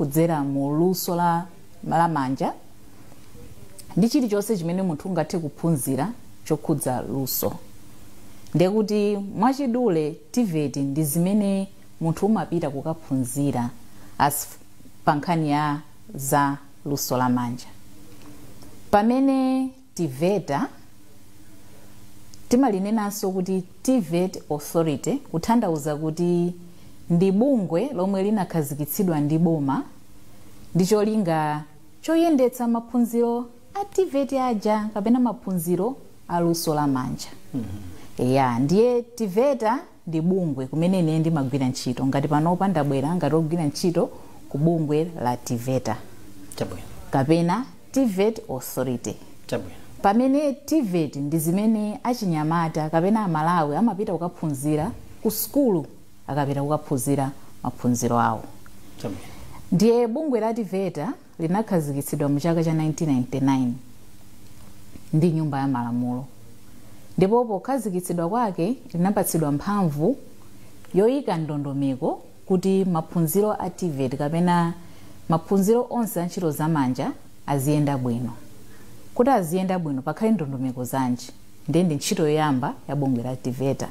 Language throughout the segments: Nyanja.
Kudzera mu luso la lamanja ndi chilichonse chimene munthu ungathe kuphunzira chokhudza luso. Ndekuti mwachidule, TVET ndi zimene munthu umapita kukaphunzira as pa nkhani ya za luso lamanja, pamene TEVETA timalinenanso kuti TVET Authority, kutanthauza kuti ndi bungwe lomwe linakhazikitsidwa ndi boma ndi cholinga choyendetsa maphunziro a TVET aja kapena maphunziro a luso lamanja. Ya, ndiye TEVETA ndi bungwe kumene ine ndimagwira ntchito. Ngati panopa ndabwera ngati ogwira ntchito ku bungwe la TEVETA kapena TVET Authority, pamene TVET ndi zimene achinyamata kapena Amalawi amapita kukaphunzira ku sukulu akapita kukaphunzira maphunziro awo. Ndiye bungwe la TEVETA linakhazikitsidwa mu chaka cha 1999 ndi Nyumba ya Malamulo, ndipo pokhazikitsidwa kwake linapatsidwa mphamvu yoyika ndondomeko kuti maphunziro a TVET kapena maphunziro onse a ntchito zamanja aziyenda bwino. Kuti aziyenda bwino, pakhale ndondomeko zanji? Ndiye ndi ntchito yoyamba ya bungwe la TEVETA.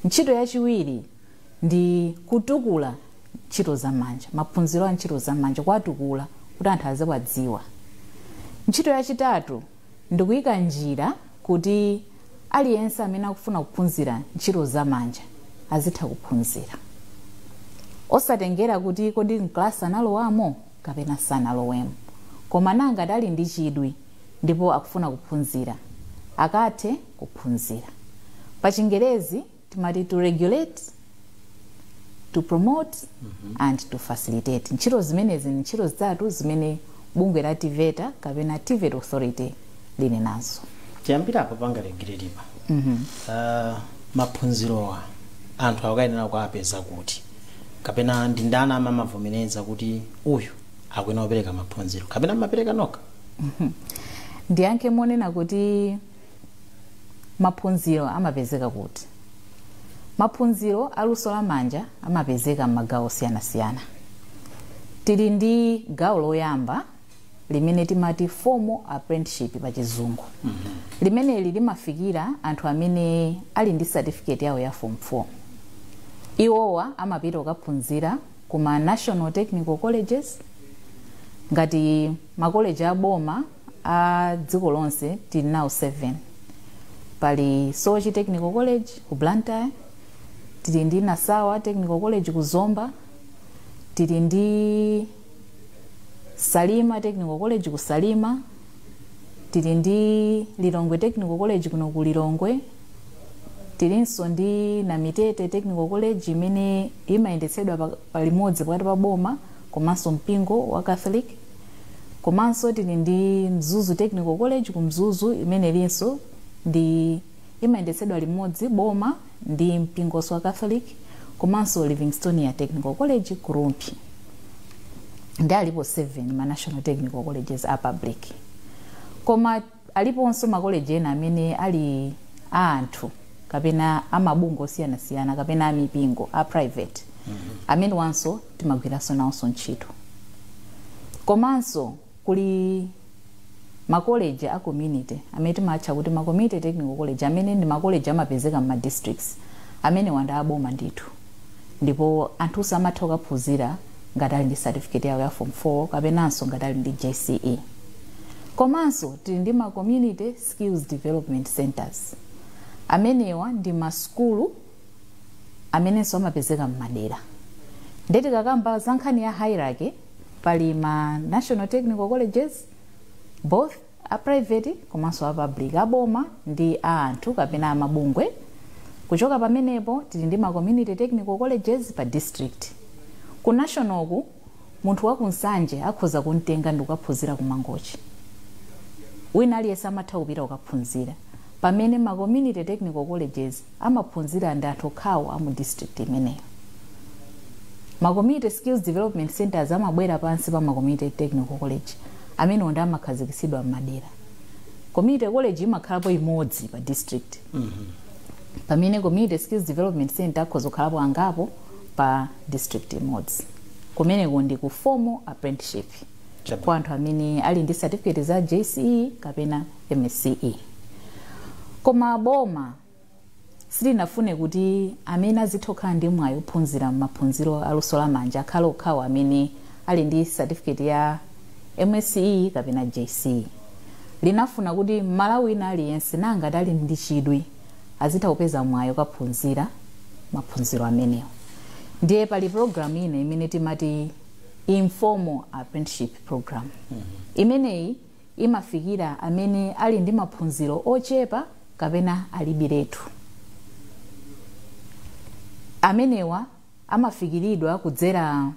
Ntchito yachiwiri ndi kutukula ntchito zamanja, maphunziro a ntchito zamanja, kuwatukula kuti anthu aziwadziwa. Ntchito yachitatu ndi kuyika njira kuti aliyense amene akufuna kuphunzira ntchito zamanja azitha kuphunzira, osatengera kuti kodi mklasi analowamo kapena sanalowemo, koma nangati ali ndi chidwi ndipo akufuna kuphunzira, akathe kuphunzira. Pa Chingerezi timati to regulate, to promote and to facilitate. Ntchito zimenezi ni ntchito zitatu zimene bungwe la TEVETA kapena TVET Authority lili nazo. Tiyambira apo panga regulate pa. Maphunzirowa anthu akuyenera kuapeza kuti, kapena ndi ndani amamavomereza kuti uyu akuyenera kupereka maphunziro, kapena mapereka nokha? Ndiyankhe monena kuti maphunziro amapezeka kuti? Maphunziro aluso lamanja amapezeka m'magawo osiyanasiyana. Tili ndi gawo loyamba limene timati formal apprenticeship pa Chizungu. Limeneli limafikira anthu amene ali ndi certificate yawo ya Form 4. Iwowa amapita kukaphunzira kuma national technical colleges. Ngati makoleji aboma a dziko lonse, tili nawo 7. Pali Soche Technical College ku Blantyre, tili ndi Nasawa Technical College ku Zomba, tili ndi Salima Technical College ku Salima, tili ndi Lilongwe Technical College kuno ku Lilongwe, tilinso ndi Namitete Technical College imene imayendetsedwa palimodzi pakati pa boma komanso mpingo wa Catholic, komanso tili ndi Mzuzu Technical College ku Mzuzu imene ilinso ndi imayendetsedwa limodzi boma ndi mpingonso wa Catholic, komanso Livingstonia Technical College ku Rumphi. Ndi alipo 7 ma national technical colleges a public. Koma aliponso makoleji ena amene ali a anthu kapena amabungwe osiyanasiyana kapena amipingo, a private, amene wanso timagwiranso nawonso ntchito. Komanso kuli makoleji a community amene timatcha kuti ma community technical college, amene ndi makoleji amapezeka m'ma districts, amene wanda aboma ndithu, ndipo anthuso amatha kukaphunzira ngati ali ndi certificate yawo ya Form 4 kapenanso ngati ali ndi JCE. Komanso tili ndi ma community skills development centers. Amenewa ndi masukulu amenenso amapezeka m'madera. Ndiye tikakamba za nkhani ya hierarchy, pali ma national technical colleges, both a private komanso a public, aboma ndi a anthu kapena amabungwe. Kuchoka pamenepo, tili ndi ma community technical colleges pa district. Ku national ku, munthu wa kuNsanje akhoza kumtenga ndi kukaphunzira ku Mangochi. Wina aliyense amatha kupita kukaphunzira, pamene ma community technical colleges amaphunzira ndi anthu okhawo a mu district imeneyo. Ma community skills development centers amabwera pansi pa ma community technical college amene ndi amakhazikitsidwa m'madera. Community college imakhalapo imodzi pa district, pamene community skills development center akhoza kukhalapo angapo pa district imodzi. Kumeneko ndi ku formal apprenticeship kwa anthu amene ali ndi certificate za JCE kapena MSCE. Koma boma silinafune kuti amene azitha kukhala ndi mwayi ophunzira maphunziro aluso lamanja akhale okhawo amene ali ndi certificate ya MSCE kapena JCE. Linafuna kuti Mmalawi wina aliyense, nangati ali ndi chidwi, azitha kupeza mwayi okaphunzira maphunziro amenewo. Ndiye pali program ina imene timati informal apprenticeship program. Imeneyi imafikira amene ali ndi maphunziro ochepa kapena alibiretu. Amenewa amafikiridwa kudzera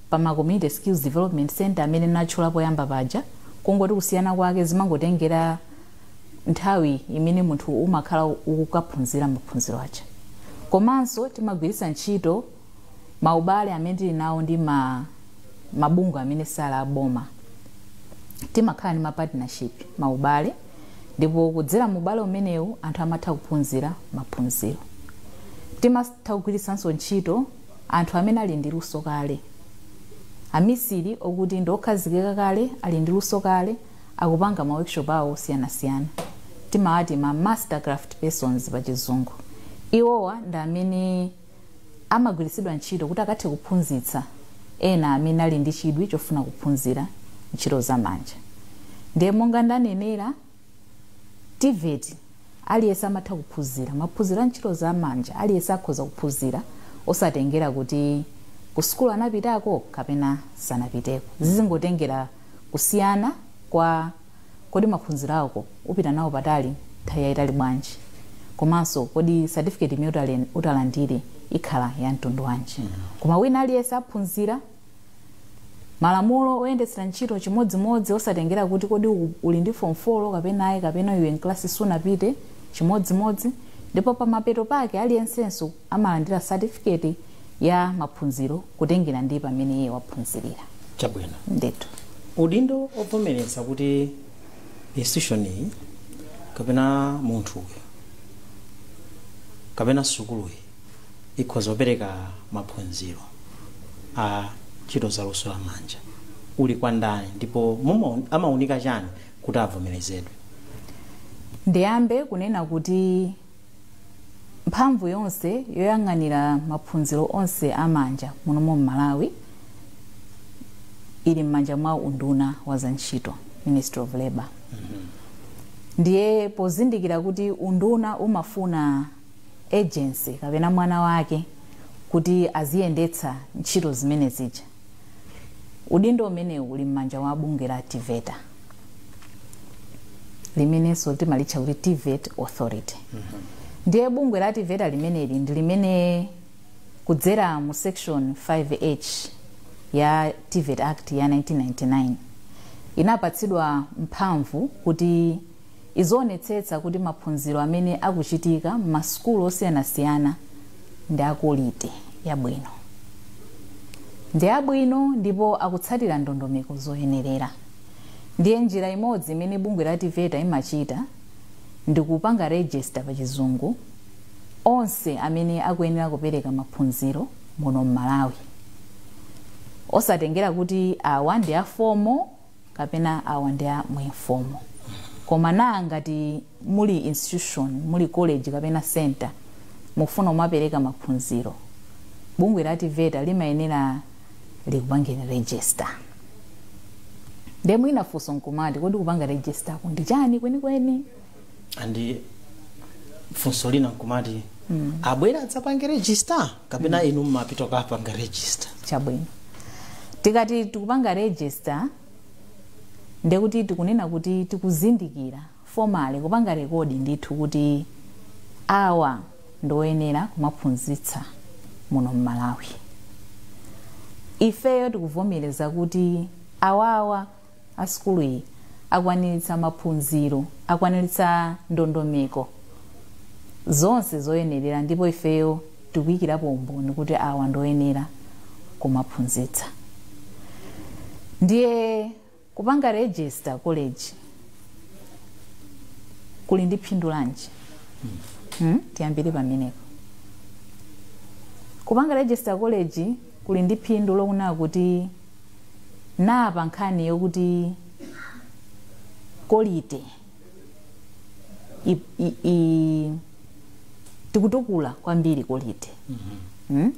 pa ma community skills development center amene natchula poyamba paja. Kungoti kusiyana kwake zimangotengera nthawi imene munthu umakhala ukukaphunzira maphunziro aja. Komanso timagwiritsa ntchito maubale amene tili nawo ndi mabungwe amene sali aboma. Timakhala ndi ma partnership, maubale, ndipo kudzera mubale umenewu anthu amatha kuphunzira maphunziro. Timatha kugwiritsanso ntchito anthu amene ali ndi luso kale, amisiri okuti ndi okhazikika kale, ali ndi luso kale, akupanga ma workshop awo osiyanasiyana. Timawati ma mastercraft persons pa Chizungu. Iwowa ndi amene amagwiritsidwa ntchito kuti akathe kuphunzitsa ena amene ali ndi chidwi chofuna kuphunzira ntchito zamanja. Ndiye monga ndanenera, TEVET aliyense amatha kuphunzira maphunziro a ntchito zamanja. Aliyense akhoza kuphunzira osatengera kuti ku sukulu anapitako kapena sanapiteko. Zizingotengera kusiyana kwa kodi maphunziro ako upita nawo patali nthawi yayitali bwanji, komanso kodi certificate imene utalandire ikhala ya mtundu wanji. Koma wina aliyense aphunzira. Malamulo oyendetsera ntchito chimodzimodzi, osatengera kuti kodi uli ndi form 4 kapena ayi, kapena iwe mklasi sunapite, chimodzimodzi. Ndipo pamapeto pake aliyensenso amalandira certificate ya maphunziro kutengera ndi pamene iye waphunzirira. Chabwino. Ndithu. Udindo ovomereza kuti institution iyi kapena munthuyo kapena sukuluyi ikhoza kupereka maphunziro a ntchito za luso la manja uli kwa ndani, ndipo amaunika chani kuti avomerezedwe? Ndiyambe kunena kuti mphamvu yonse yoyang'anira maphunziro onse amanja munomo mMalawi ili m'manja mwa unduna wa zantchito, Ministry of Labor. Ndiye pozindikira kuti unduna umafuna agency kapena mwana wake kuti aziyendetsa ntchito zimene zija, udindo umenewu uli m'manja wa bungwe la TEVETA, limenenso timalitcha kuti TEVET Authority. Ndiye bungwe la TEVETA limeneli ndi limene kudzera mu section 5H ya TEVET Act ya 1999 inapatsidwa mphamvu kuti izionetsetsa kuti maphunziro amene akuchitika m'masukulu osiyanasiyana ndi a quality yabwino, ndi abwino, ndipo akutsatira ndondomeko zoyenerera. Ndiye njira imodzi imene bungwe la TEVETA imachita ndi kupanga register pa Chizungu onse amene akuyenera kupereka maphunziro muno mMalawi, osatengera kuti awa ndi a formal kapena awa ndi a mu informal. Koma na ngati muli institution, muli college kapena center, mufuna kumapereka maphunziro, bungwe la TEVETA limayenera likupangeni register. Ndiye mwina funso nkumati, kodi kupanga register ndi chani kwenikweni? Andi funso lina nkumati, abwera adzapange register kapena inu mmapita kapanga register? Chabwino. Tikati tikupanga register, ndekuti tikunena kuti tikuzindikira formally, kupanga record ndithu kuti awa ndoyenera kumaphunzitsa muno mMalawi. Ifeyo tikuvomereza kuti awawa a sukulu iyi akwaniritsa maphunziro, akwaniritsa ndondomeko zonse zoyenerera, ndipo ifeyo tikuyikirapo umboni kuti awa ndoyenera kumaphunzitsa. Ndiye kupanga register college kuli ndi phindu lanji? Tiyambire pamenepo. Kupanga register college Kuli ndi phindu lokunena kuti napa nkhani yokuti quality tikutukula kwambiri quality.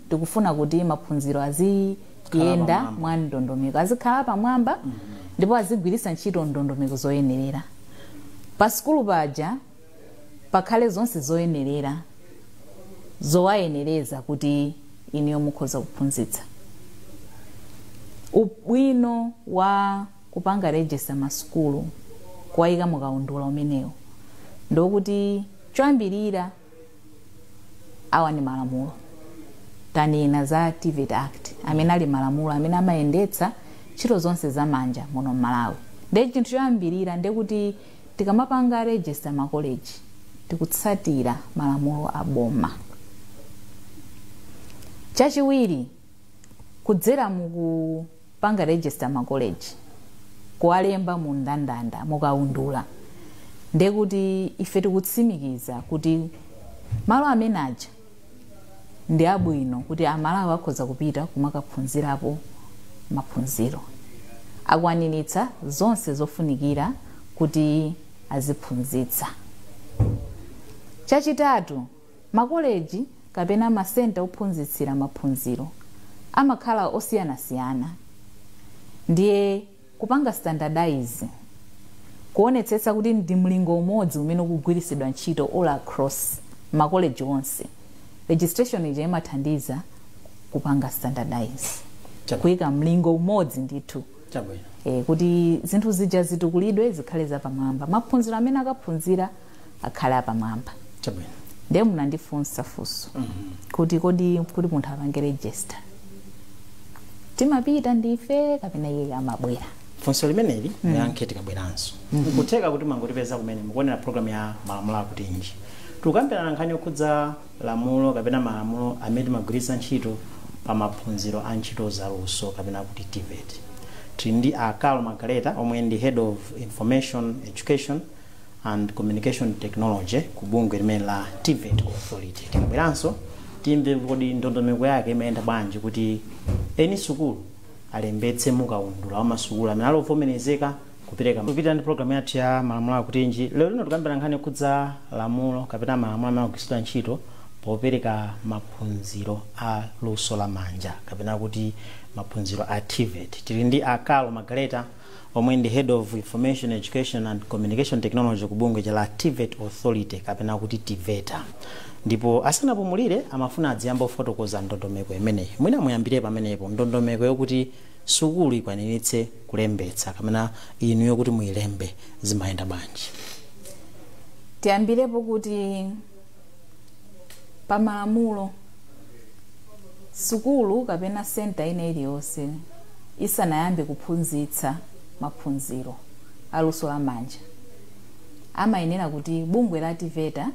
Tikufuna kuti maphunziro aziyenda pamwamba. Mwa ndondomeko, azikhala pamwamba ndipo azigwiritsa ntchito ndondomeko zoyenerera. Pa sukulu paja pakhale zonse zoyenerera, zowayenereza kuti iniyo mukhoza kuphunzitsa. Ubwino wa kupanga register masukulu, kuwayika mukaundula umenewo, ndokuti choyambirira awa ni malamulo. Tanena za TVET Act, amene ali malamulo amene amayendetsa ntchito zonse zamanja muno mMalawi. Ndiye chinthu choyambirira ndekuti tikamapanga register makoleji, tikutsatira malamulo a boma. Chachiwiri, kudzera mukupanga register makoleji, kuwalemba mu ndandanda mukaundula, ndekuti ife tikutsimikiza kuti malo amene aja ndi abwino kuti Amalawi akhoza kupita kumakaphunzirapo maphunziro, akwaniritsa zonse zofunikira kuti aziphunzitsa. Chachitatu, makoleji kapena masenta ophunzitsira maphunziro amakhala osiyanasiyana. Ndiye kupanga standardize, kuonetsetsa kuti ndi mlingo umodzi umene ukugwiritsidwa ntchito all across makoleji onse, registration ija imathandiza kupanga standardize, kuyika mlingo umodzi ndithu kuti zinthu zija zitukulidwe, zikhale zapamwamba, maphunziro amene akaphunzira akhale apamwamba. Ndiye munandifunsa funso kuti kodi kuti munthu apange register timapita ndife kapena iye amabwera? Funso limeneli muyankhe tikabweranso. Nkutheka kuti mangotipeza kumene, mukuonera program ya Malamulo Akutinji. Tikukambirana nkhani yokhudza lamulo kapena malamulo amene timagwiritsa ntchito pa maphunziro a ntchito zaluso kapena kuti TVET. Tili ndi a Carlo Magaleta, omwe ndi Head of Information, Education and Communication Technology ku bungwe limene la TVET Authority. Tikabweranso timve kodi ndondomeko yake imayenda bwanji kuti eni sukulu alembetse mukaundula wa masukulu amene alovomerezeka kupereka. Kupita ndi program yathu ya Malamulo Akutinji lero lino, tikambira nkhani yokhudza lamulo kapena malamulo amene akugwiritsidwa ntchito popereka maphunziro a luso la manja kapena kuti maphunziro a TVET. Tili ndi a Carlo Magaleta, omwe ndi Head of Information, Education and Communication Technology ku bungwe la TVET Authority kapena kuti TVETA. Ndipo asanapumulire amafuna adziyamba kufotokoza ndondomeko imeneyi. Mwina muyambire pamenepo, ndondomeko yokuti sukulu ikwaniritse kulembetsa kapena inu yokuti muyilembe, zimayenda bwanji? Tiyambirepo kuti pamalamulo, sukulu kapena senta ina iliyonse isanayambe kuphunzitsa maphunziro aluso lamanja, amayenera kuti bungwe la TIVETA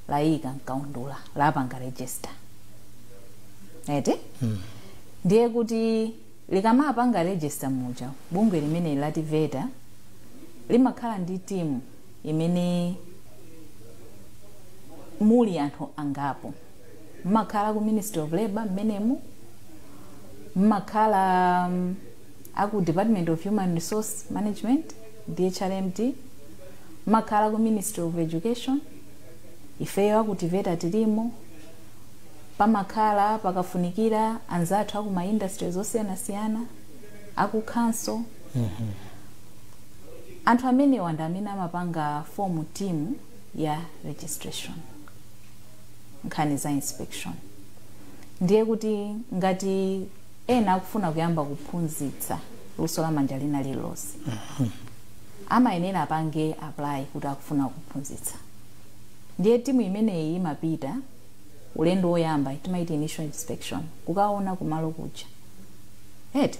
layika mkaundula, lapanga register, eti? Ndiye kuti likamapanga register muja, bungwe limene la TIVETA limakhala ndi timu imene muli anthu angapo. Mmakhala ku Ministry of Labor mmenemu, mmakhala aku Department of Human Resource Management, DHRMD, mmakhala ku Ministry of Education, ifeyo aku TIVETA tilimo, pamakhala pakafunikira anzathu aku ma industries osiyanasiyana, aku council. Anthu amenewa ndi amene amapanga form team ya registration, nkhani za inspection. Ndiye kuti ngati ena akufuna kuyamba kuphunzitsa luso la manja lina lililonse, amayenera apange apply kuti akufuna kuphunzitsa. Ndiye timu imeneyi imapita ulendo woyamba, timaiti initial inspection, kukaona kumalo kuja, eti?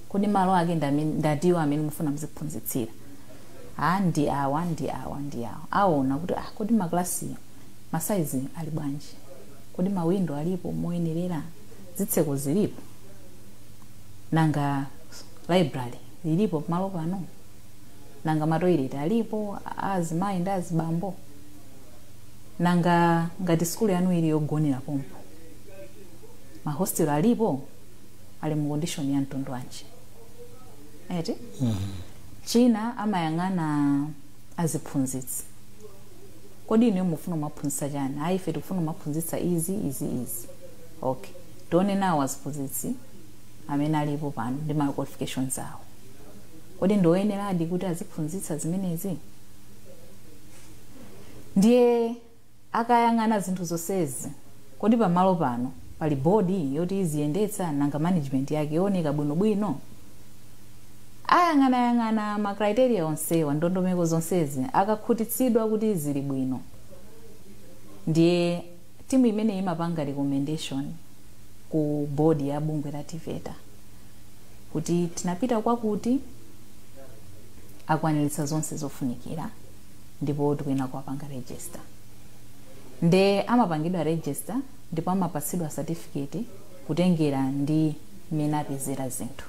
Kodi malo ake ndatiwo amene mufuna muziphunzitsira? A, ndi awa, ndi awa, ndi awa. Aona kuti, ah, kodi maklasi masaizi ali bwanji? Kodi mawindo alipo moyenerera? Zitseko zilipo? Nanga library lilipo pamalo pano? Nanga matoilet alipo azimayi ndi azibambo? Nanga ngati sukulu yanu ili yogonera pompo, Mahostel alipo, ali mu condition ya mtundu wanji, eti? China amayang'ana aziphunzitsi. Kodi ine mufuna kumaphunzitsa chani? Ayi, ife tikufuna kumaphunzitsa izi, izi, izi. Okay, tione nawo aziphunzitsi amene alipo pano ndi ma qualifications awo, kodi ndioyeneradi kuti aziphunzitsa zimenezi? Ndiye akayang'ana zinthu zonsezi, kodi pamalo pano pali body yoti iziyendetsa? Nanga management yake yooneka bwinobwino? Ayang'anayang'ana ma criteria onsewa, ndondomeko zonsezi, akakhutitsidwa kuti zili bwino, ndiye timu imene imapanga recommendation ku board ya bungwe la TEVETA kuti tinapita kwakuti akwaniritsa zonse zofunikira ndipo tikuyenera kuwapanga register. Nde amapangidwa register ndipo amapatsidwa certificate kutengera ndi mmene apezera zinthu.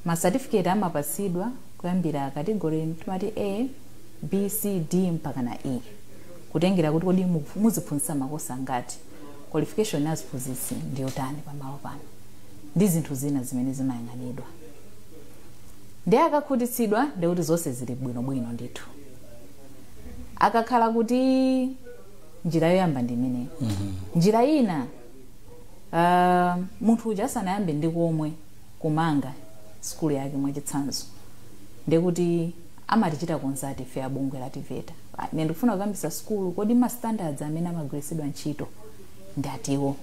Ma certificate amapatsidwa kuyambira category timati A, B, C, D mpaka na E, kutengera kuti kodi muziphunzitsa makosi angati, qualification ya aziphunzitsi ndiyotani pamalo pano, ndi zinthu zina zimene zimayang'anidwa. Ndi akakhutitsidwa, ndikuti zonse zili bwinobwino ndithu. Akakhala kuti njira yoyamba ndi imeneyo. Njira ina, munthu uja asanayambe ndi komwe kumanga sukulu yake, mwachitsanzo, ndikuti amatichita consult ife abungwe la TEVETA. "Ah, ine ndikufuna kuyambisa sukulu, kodi ma standards amene amagwiritsidwa ntchito ndi atiwo?"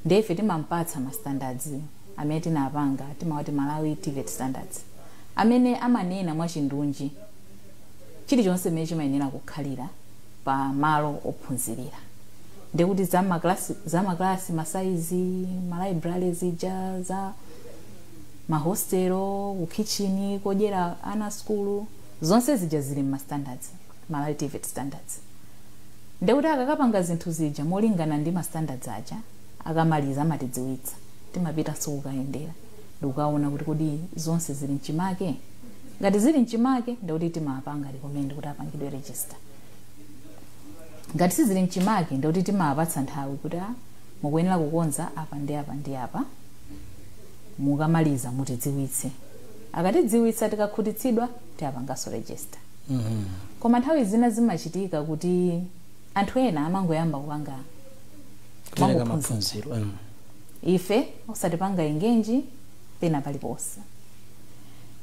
Ndiye ife timampatsa ma standards amene tinapanga, timawati Malawi TEVET Standards, amene amanena mwachindunji chilichonse mmene chimayenera kukhalira pa malo ophunzirira, ndikuti za maklasi, ma size, ma library zija, za mahostelo, kukitchen kodyera ana skulu, zonse zija zili ma standards, Malawi TEVET Standards. Ndekuti akakapanga zinthu zija molingana ndi ma standards aja, akamaliza amatidziwitsa, timapitanso kukayendera ndikukaona kuti kodi zonse zili mchimake. Ngati zili mchimake, ndikuti timapanga recommend kuti apangidwe register. Ngati sizili mchimake, ndikuti timapatsa nthawi kuti, "Ah, mukuyenera kukonza apa ndi apa ndi apa, mukamaliza mutidziwitse." Akatidziwitsa, tikakhutitsidwa, tiapanganso register. Koma nthawi zina zimachitika kuti anthu ena amangoyamba kupanga kupereka mangophunzitsa. Maphunziro. Ife osatipanga engage pena paliponse.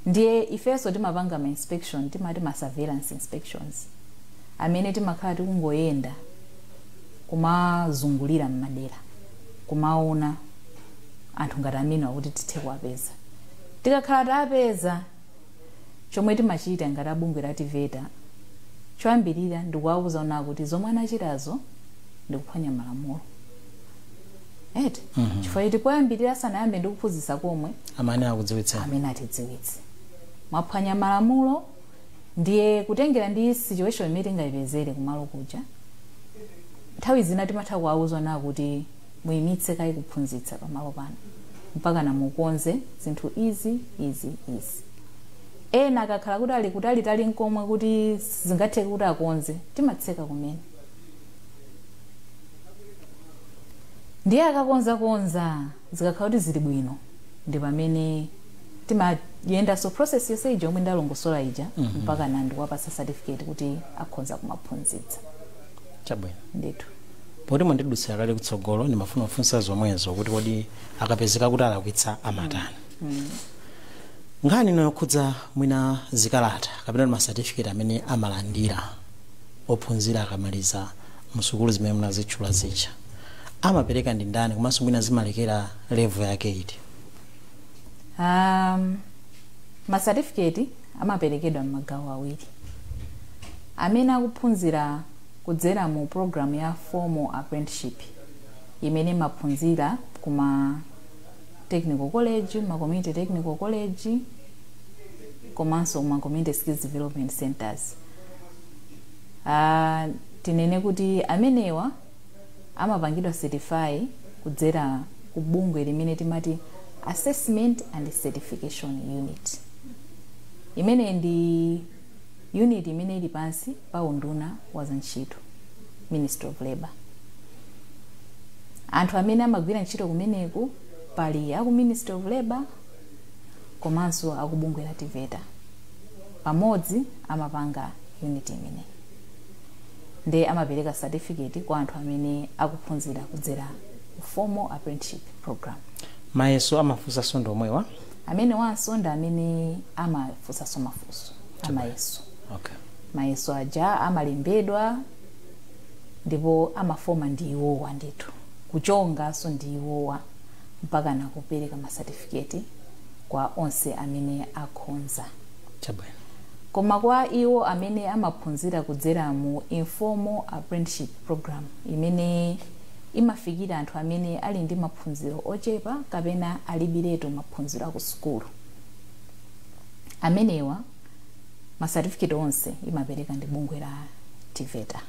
Ndiye ifenso timapanga ma inspection, timati ma surveillance inspections, amene timakhala tikungoyenda kumazungulira m'madera kumaona anthu ngati amene akuti tithe kuwapeza. Tikakhala tapeza, chomwe timachita ngati abungwe la TEVETA choyambirira ndikuwauza ona kuti zomwe anachitazo ndikuphwanya malamulo, eti? Chifukwa choti poyambirira asanayambe ndikuphunzitsa komwe, amene akudziwitseni, amene atidziwitse, mwaphwanya malamulo. Ndiye kutengera ndi situation imene tingayipezere kumalo kuja, nthawi zina timatha kuwauza na kuti muyimitse kayi kuphunzitsa pamalo pano mpaka na mukonze zinthu izi, izi, izi. Ena akakhala kuti ali kutalitali nkomwe kuti zingatheke kuti akonze, timatseka kumene. Ndiye akakonzakonza, zikakhala kuti zili bwino, ndi pamene timayendanso process yonse ija yomwe ndalongosola ija mpaka na ndikuwapatsa certificate kuti akhonza kumaphunzitsa. Chabwino. Ndithu. Poti mwandidutsira kale kutsogolo, ndimafuna kufunsa zomwezo kuti kodi akapezeka kuti alakwitsa amatani? Nkhani ino yokhudza mwina zikalata kapena ma certificate amene amalandira ophunzira akamaliza msukulu zimene munazitchula zija, amapereka ndi ndani, komanso mwina zimalekera level yake iti? Ma certificate amaperekedwa m'magawo awiri. Amene akuphunzira kudzera mu program ya formal apprenticeship, imene imaphunzira kuma technical college, ma community technical college, komanso kuma community skills development centers, tinene kuti amenewa amapangidwa certify kudzera ku bungwe limene timati Assessment and Certification Unit, imene ndi unit imene ili pansi pa unduna wa zantchito, Ministry of Labor. Anthu amene amagwira ntchito kumeneku pali aku Ministry of Labor komanso akubungwe la TEVETA, pamodzi amapanga unit imeneyi, ndi amapereka certificate kwa anthu amene akuphunzira kudzera formal apprenticeship program. Mayeso amafunsanso ndomwewa? Amene wanso ndi amene amafunsanso mafunso amayeso. Mayeso aja amalembedwa ndipo amafoma ndi iwowa ndithu, kuchonganso ndi iwowa, mpaka nakupereka masatifiketi kwa onse amene akhonza. Koma kwa iwo amene amaphunzira kudzera mu informal apprenticeship program, imene imafikira anthu amene ali ndi maphunziro ochepa kapena alibiretu maphunziro aku sukulu, amenewa masatifiketi onse imapereka ndi bungwe la TEVETA.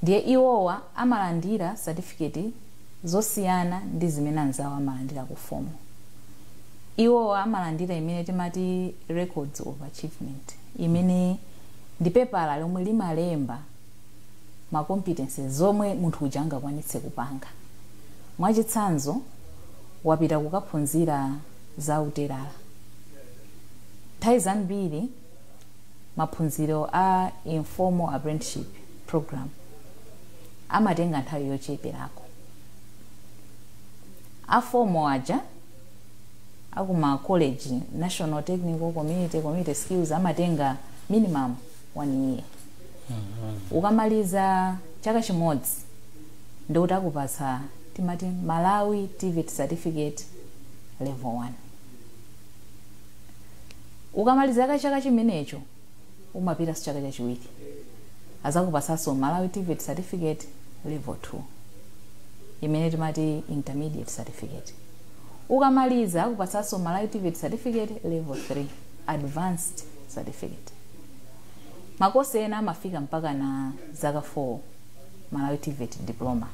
Ndiye iwowa amalandira certificate zosiyana ndi zimene anzawo amalandira ku formal. Iwowa amalandira imene timati records of achievement, imene ndi pepala lomwe limalemba ma competences zomwe munthu uja angakwanitse kupanga. Mwachitsanzo, wapita kukaphunzira za utelala. Nthawi zambiri maphunziro a informal apprenticeship program amatenga nthawi yocheperako. A formal aja akuma college, national, technical, community skills, amatenga minimum one year. Ukamaliza chaka chimodzi, ndikuti akupatsa timati Malawi TVET certificate level 1. Ukamaliza chaka chimenecho, umapitanso chaka chachiwiri, azakupatsanso Malawi TVET certificate level 2, imene timati intermediate certificate. Ukamaliza, akupatsanso Malawi TVET certificate level 3, advanced certificate. Makosi ena amafika mpaka na zaka 4, Malawi TVET diploma.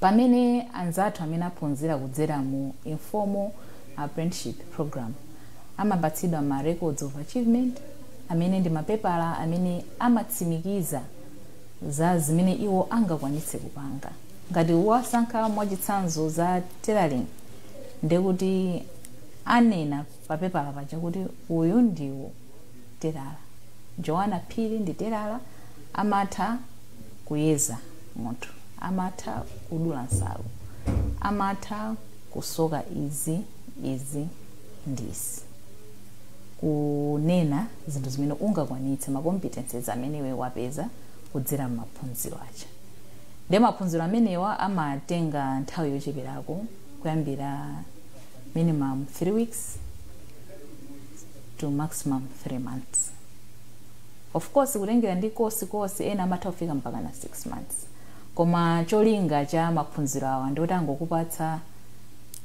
Pamene anzathu amene aphunzira kudzera mu informal apprenticeship program amapatsidwa ma records of achievement, amene ndi mapepala amene amatsimikiza za zimene iwo angakwanitse kupanga. Ngati wasankha, mwachitsanzo, za tailoring, ndekuti anena papepala paja kuti uyu ndiwo telala, Joanna Phiri ndi telala, amatha kuyeza munthu, amatha kudula nsalu, amatha kusoka izi, izi ndi izi, kunena zinthu zimene ungakwanitse, ma competences amene iwe wapeza kudzera m'maphunziro aja. Ndi maphunziro amenewa amatenga nthawi yocheperako, kuyambira minimum 3 weeks to maximum 3 months. Of course, kutengera ndi kosi, ena amatha kufika mpaka na 6 months. Koma cholinga cha maphunziro awa ndikuti angokupatsa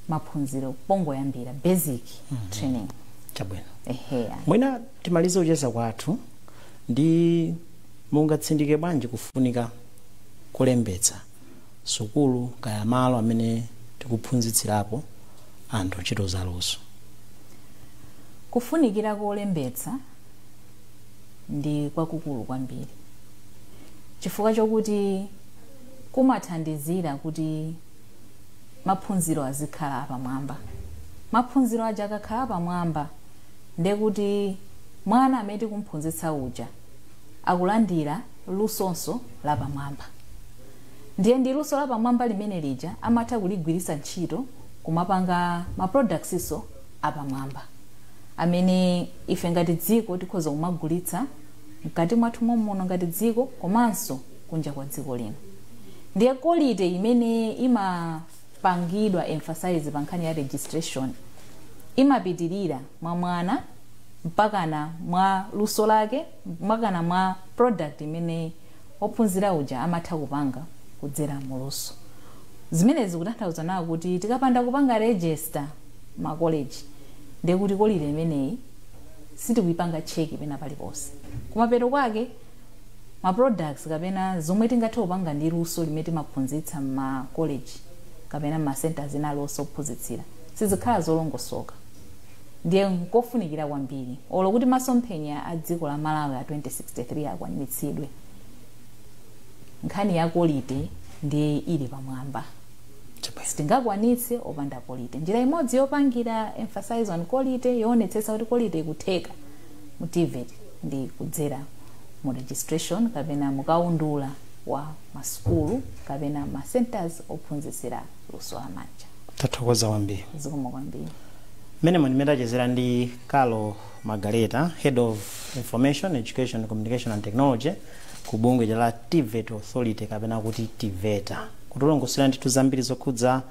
maphunziro pongoyambira, basic training. Eheya. Mwina timalize kucheza kwathu ndi mungatsindike bwanji kufunika kulembetsa sukulu kaya malo amene tikuphunzitsirapo anthu ntchito zaluso? Kufunikira kolembetsa ndi kwakukulu kwambiri, chifukwa chokuti kumathandizira kuti maphunziro azikhala apamwamba. Maphunziro aja akakhala apamwamba, ndekuti mwana amene tikumphunzitsa uja akulandira lusonso lapamwamba. Ndiye ndi luso lapamwamba limene lija amatha kuligwiritsa ntchito kumapanga ma products iso apamwamba, amene ife ngati dziko tikhoza kumagulitsa mkati mwathu momuno ngati dziko, komanso kunja kwa dziko lino. Ndiye quality imene imapangidwa emphasize pa nkhani ya registration imapitirira mwa mwana mpakana mwa luso lake, mpakana mwa product imene ophunzira uja amatha kupanga kudzera muluso. Zimenezi kutanthauza nawo kuti tikapanda kupanga register makoleji, ndekuti quality imeneyi sitikuyipanga check pena paliponse. Kumapeto kwake, ma products kapena zomwe tingathe kupanga ndi luso limene timaphunzitsa ma college kapena ma centers ena aluso ophunzitsira sizikhala zolongosoka. Ndiye nkofunikira kwambiri, olo kuti masomphenya a dziko la Malawi a 2063 akwaniritsidwe, nkhani ya quality Ndiye ili pamwamba. Chabwino. Sitingakwanitse opanda quality. Njira imodzi yopangira emphasize on quality, yoonetsetsa kuti quality ikutheka mu TVET, ndi kudzera mu registration kapena mukaundula wa masukulu kapena ma centers ophunzitsira luso lamanja. Tathokoza kwambiri. Zikomo kwambiri. Mmene ndimene ndi Carlo Magaleta, Head of Information, Education, Communication and Technology ku bungwe la TVET Authority kapena kuti TIVETA, kutilongosera ndithu zambiri zokhudza,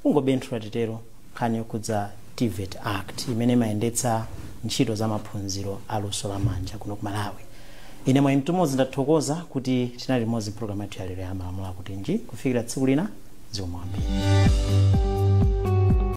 ungobenthula titero, nkhani yokhudza TVET Act imene imayendetsa ntchito za maphunziro aluso lamanja kuno ku Malawi. Ine Mwayi Mtumodzi ndathokoza kuti tinali limodzi mpulogalamu yathu yalero ya Malamulo Akutinji. Kufikira tsiku lina, zikomo kwambiri.